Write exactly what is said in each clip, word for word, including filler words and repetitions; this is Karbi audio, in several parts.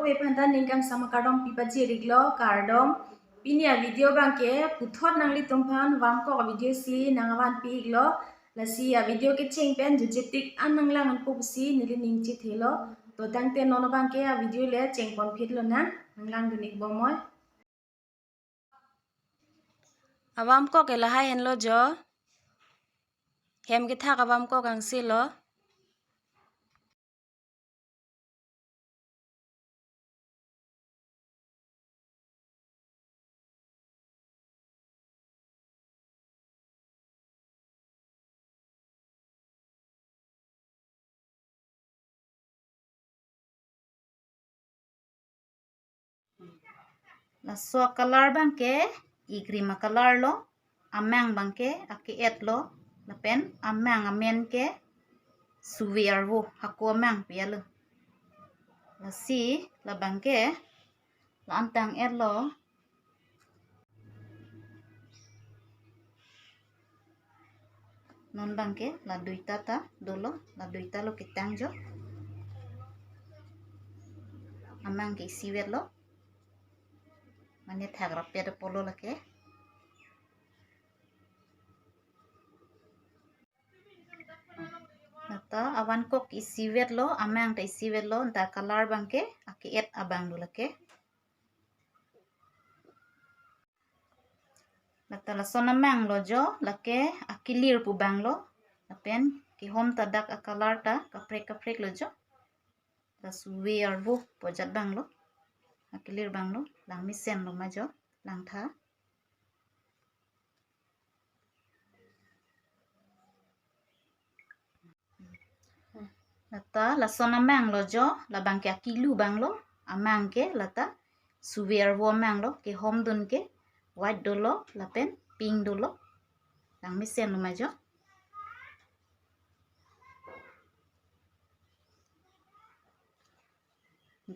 Kadokave aphanta ningkan sama kardom pipajir iklo, kardom. Pini a video abangke puthot nanglitumphan vamkok a video si nangvanpi iklo. Lasi a video kecheng pen jutje tik an nanglang-un pusi neli ning chethelo. To tangte non abangke a video le chengpon phit lonang, nanglang dun ik bomnoi. Avamkok ke lahai henlo jo. Hem kethak avamkok angse lo. Laso a color abangke igrim a color lo, amang abangke ake-et lo, lapen amang amen ke suve arvo, hako amang pi alo. Lasi labangke la-an tang-et lo. Non abangke la duita ta dolo, la duita lo ketang jo. Amang ke isivet lo. Mane thak rapet apotlo lake. Lata avamkok isivet lo, amang ta isivet lo, ta color abangke ake-et abang do lake. Lata lason amang lo jo, lake akilir pu abang lo, lapen kehom ta dak a color ta kaprek kaprek lo jo. La suve arvo pu ajat abang lo, akilir abang lo, langmesen lo ma jo, langtha. Lata lason amang lo jo, labangke akilu abang lo, amang ke lata suve arvo amang lo, kehom dun ke white dolo, lapen pink dolo, langmesen lo ma jo.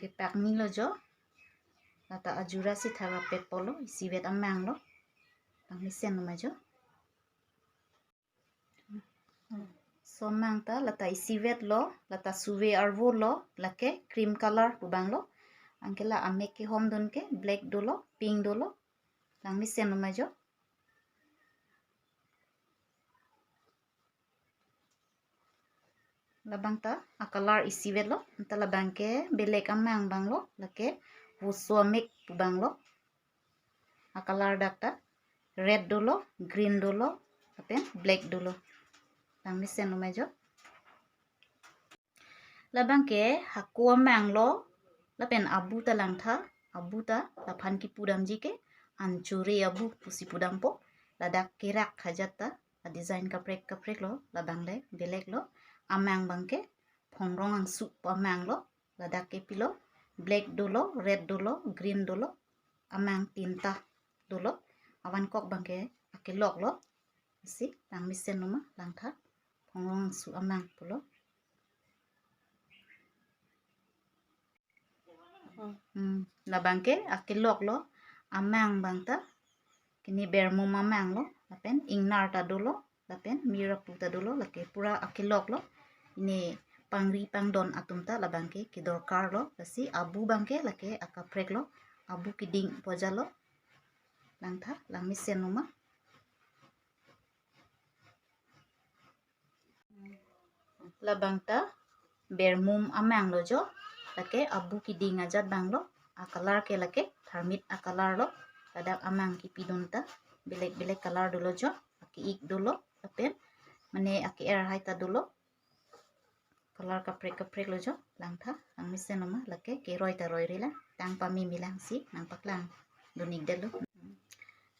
Ke pakni lo jo. Lata ajura si thara pet apotlo, isivet amang lo. Langmesen lo ma jo. Laso amang ta lata isivet lo, lata suve arvo lo, lake cream color pu abang lo. Anke la amek kehom dun ke black dolo, pink dolo. Langmesen lo ma jo. Labang ta a color isivet lo, ta labangke belek amang abang lo, lake voso amek pu abang lo. A color dak ta red dolo, green dolo, lapen black dolo. Langmesen lo ma jo. Labangke hako amang lo, lapen abu ta langtha, abu ta laphan kipu damji ke, anchure abu pusi pu dampo, ladak kerak hajat ta, a design kaprek kaprek lo, labang le belek lo, amang abangke phongrong angsu pu amang lo, ladak ke pilo, black dolo, red dolo, green dolo, amang tinta dolo, avamkok abangke akelok lo, si langmesen lo ma langtha, phongrong angsu amang pulo. Hmm, labangke akelok lo, amang abang ta, kini bermum amang lo, lapen ingnar ta dolo, lapen mir apu ta dolo, lake pura akelok lo. Ini pangri pangdon atum ta labangke kedorkar lo, lasi abu abangke lake akaprek lo, abu keding pu ajat lo. Langtha, langmesen lo ma. Labang ta bermum amang lo jo, lake abu keding ajat abang lo, a color ke lake tharmit a color lo, ladak amang kipi dun ta belek belek color dolo jo, ake-ik dolo, lapen mane ake-er hai ta dolo. Color kaprek kaprek lo jo, langtha, langmesen lo ma, lake keroi ta roire lang, tang pameme lang si nangpaklang dun ik detlo.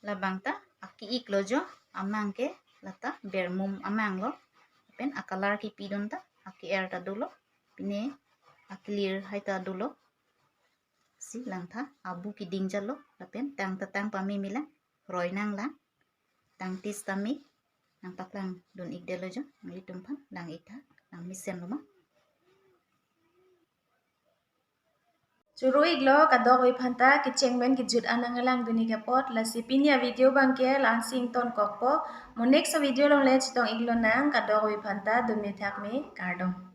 Labang ta ake-ik lo jo, amang ke lata bermum amang lo, lapen a color kipi dun ta ake-er ta dolo, pine akelir hai ta dolo, si langtha, abu keding ajat lo, lapen tang ta tang pameme lang, roi nang lang, tang tis tame, nangpaklang dun ik detlo jo, nanglitumphan lang ik tha, langmesen lo ma. Choro iklo kadokave aphanta, kecheng pen kejut an nanglang dun ik apot, lasi pini a video abangke la-an si ingtonkokpo, mo next a video along le chetong ik lonang, kadokave aphanta dun me thak me, kardom.